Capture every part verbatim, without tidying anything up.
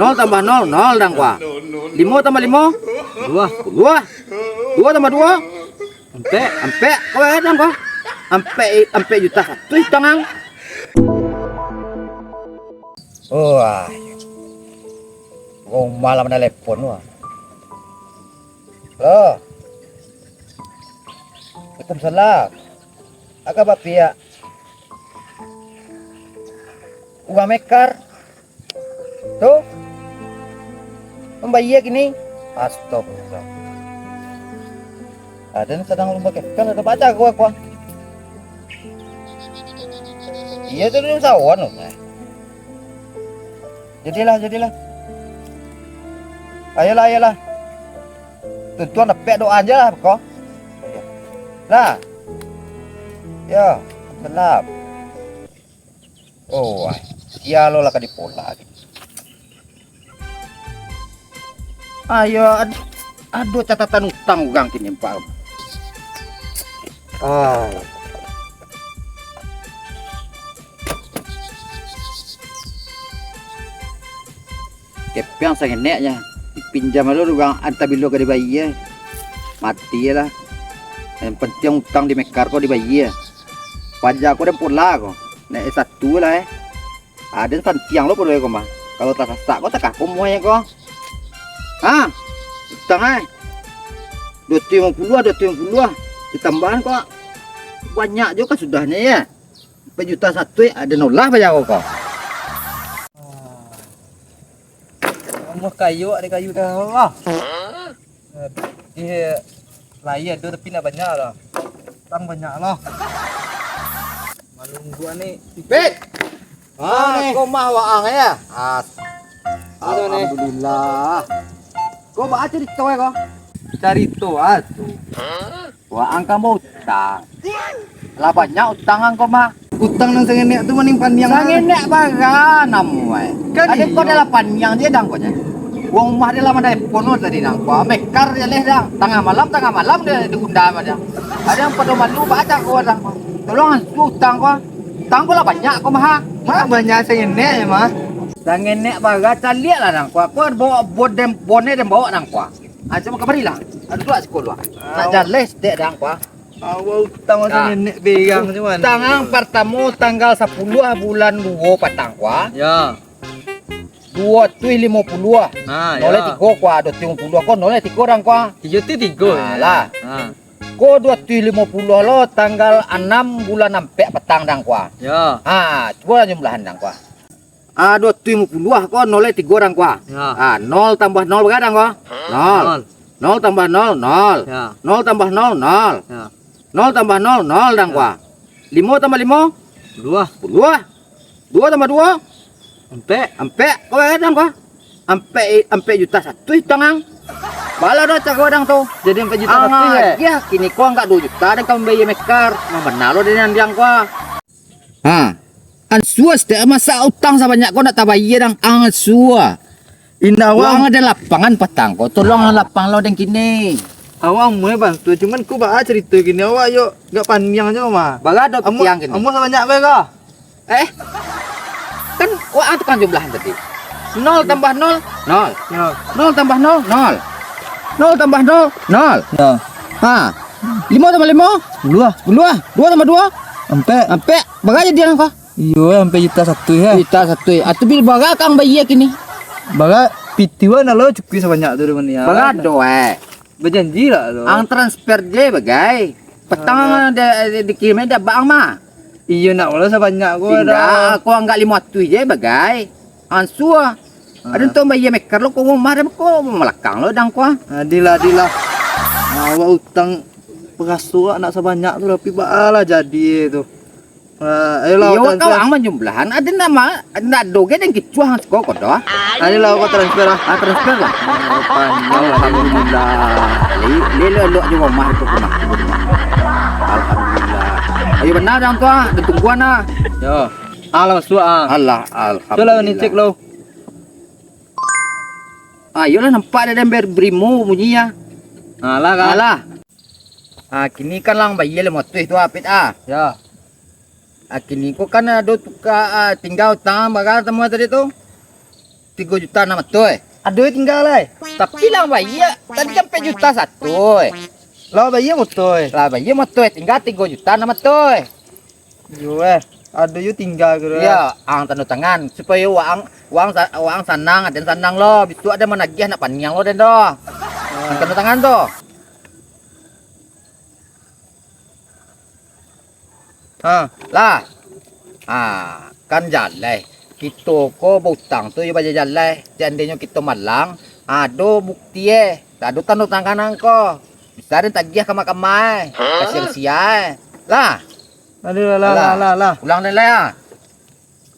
Nol tambah nol, nol dang kua. Limo tambah limo? Duo. Duo. Duo tambah duo? Ampek. Ampek. Kau eh dang kua. Ampek, ampek juta satu tangan. Wah. Rumah lah manelepon wah. Halo. Waalaikumsalam. Aka bapiak. Uang mekar. Tu. Mambayia kini. Astagfirullah. Aden sadang lumba kekal, ada baca gua, gua. Iya tu dulu sawan tu. Jadilah, jadilah. Ayolah, ayolah. Tuntuan dapek doa aja lah, ko. Lah. Ya, salam. Oh, wah. Sia lo lah ka dipola. Ayo, ad-, ado catatan utang urang kini, Pak. Ah. Kepiang sangeneknyo, dipinjam lo urang, antah bilo ka dibayia. Mati lah. Yang penting utang di mekar ko dibayia. Paja ko den pola ko. Naik S satu lah, eh. Aden santiang lo pado ko mah. Kalau tasasak ko takah ko muahnyo ko. Ha? Utang ai. Dua ratus lima puluh, dua ratus lima puluh. Ditambahan ko banyak jo ka sudahnyo ya. Empat juta satu, eh, aden olah paja ko. Rumah kayu, ada kayu dah lah. Eh, lahia ado tapi ndak banyak lah. Utang banyak lah. Malungguan ni. Bek. Ah, ko mah waang ya. As. Alhamdulillah. Ko baa carito ya ko? Carito ah tu. Waang kan bautang. Lah banyak utang ang ko mah. Utang nan sangenek tu mending paniang. Sangenek bara namuai. Kan ado ko iyo. Adalah paniang je dang ko je. Wong rumah dia lah manda telepon lo tadi dang ko. Mekar je leh dang. Tangah malam, tangah malam dia diundang mah dang. Ada yang pado malu baca ko dang ko. Tolong ansu utang ko. Utang ko lah banyak ko mah. Mah banyak sangenek je mah. Sangenek bara caliak lah dang ko. Ko bawa bon den, bonnya den bawa dang ko. Ah, cuma kamari lah. Ado duo siko lah. Nak jaleh sitek dang ko. Awak utang masa nenek berang tu mah. Utang ang partamo tanggal sapuluah bulan duo patang ko. Ya. Duo ratuih limo puluah. Ha, ya. Nol tigo ko, duo ratuih limo puluah ko, nol tigo dang ko. Iyo tu tigo. Ha, ya. Lah. Ha. Ko duo ratuih limo puluah lo tanggal anam bulan ampek patang dang ko. Ya. Ha, cubo lah jumlahan dang ko. Ah, duo ratuih limo puluah ko, nol tigo dang ko. Ya. Ah, nol tambah nol bara dang ko? Nol. Nol. Nol tambah nol, nol. Ya. Nol tambah nol, nol. Ya. Nol tambah nol, nol dang ko. Ya. Limo tambah limo? Duo. Duo. Duo tambah duo? Ampek. Ampek. Ko bara dang ko? Ampek, ampek juta satu utang ang. Baa lah do caro dang tu. Jadi ampek juta satu, ya? Ang agiah, kini ko ang ka duo juta dang ka mambayia mekar. Mah bana lo dang ko. Ha. Ansua sitek, masa utang sabanyak ko ndak tabayia dang, ansua. Indak, awak. Wang ado lapangan patang ko, tolong lapang lo dang kini. Awak amuah bantu, cuman ko baa carito kini, awak yo agak paniang je mah. Bara do pitiang kini? Amuah sabanyak bae ko. Eh? Kan waang tukang jumlahan tadi. Nol tambah nol, nol. Nol. Nol tambah nol, nol. Nol tambah nol, nol. Ya. Ha. Limo tambah limo? Dua. Dua. Dua tambah dua? Ampek. Ampek. Bara jadian ko? Iyo, ampek juta satu ya. Juta satu. Atu bil bara kang bayia kini? Bara piti wak nak lo cukuik sabanyak tu dengan ya. Bara do eh. Bajanji lah tu. Ang transfer je bagai. Petang di, di, dikirim dah bang mah. Iyo nak lo sabanyak ko dah. Tingga ko anggak limo ratuih je bagai. Ansua. Ado tu bayia mekar lo ko rumah dah ko malakang lo dang ko. Adilah, adilah. Awak utang peraso nak sabanyak tu tapi baa lah jadi tu. Ah, ayolah, iyo, transfer. Kawan manjumlahan, ada nama, ndak doge dan kicuah siko ko doh. Ayolah, ko transfer lah. Ah, transfer lah. Alhamdulillah. Li, li, li, elok je rumah tu rumah. Alhamdulillah. Ayo benar dang tu ah, ditungguan ah. Yo. Alah masuk ah. Alah, alhamdulillah. Cuba lah ni cek lo. Ayolah nampak ada dan ber-, berimo bunyi ya. Alah kan. Alah. Ah, kini kan lang bayia limo ratuih tu apit ah. Ya. Ah, kini ko kan ado tuka, ah, tingga utang bara samo tadi tu. Tigo juta nan matuih. Ado tingga lai. Tapi lah bayia, tadi kan ampek juta satuih. Lah bayia matuih. Lah bayia matuih, tingga tigo juta nan matuih. Iyo, eh. Ado yo tingga kiro. Iyo, ang tando tangan supayo waang, waang sa-, waang sanang, aden sanang lo. Bisuak aden managiah nak paniang lo den doh. Ang tando tangan tu. Ha, lah. Ha, kan jaleh. Kito ko bautang tu yo bajaleh. Seandainyo kito malang, ado bukti eh. Ado tando tangan angko. Bisa den tagiah kama-kama eh. Ka sia-sia eh. Lah. Aduh, lah, lah, lah, lah, lah. Pulang den lah ya.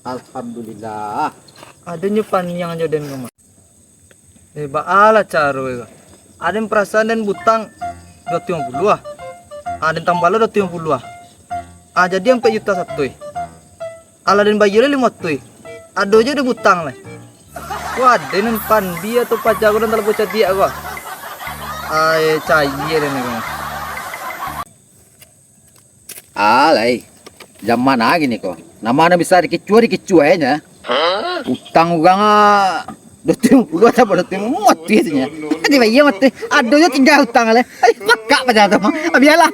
Alhamdulillah. Adonyo paniang jo den ko mah. Eh, baa lah caro ko. Aden parasaan den butang duo ratuih limo puluah ah. Ah, den tambah lo duo ratuih limo puluah ah. Ah, jadi ampek juta satuih. Alah den bayia lo limo ratuih. Ado jo den butang lai. Wah, den nan pandi atau paja ko nan talalu cadiak ko. Ai, cayia den ko. Alai, zaman a kini ko. Namo nan bisa dikicua, dikicua aja. Utang urang, ah, duo ratuih limo puluah atau duo ratuih limo puluah matuih tu nyo. Dibayia matuih. Ado jo tingga utang lai. Ai, pakak paja tu mah. Ah, bialah.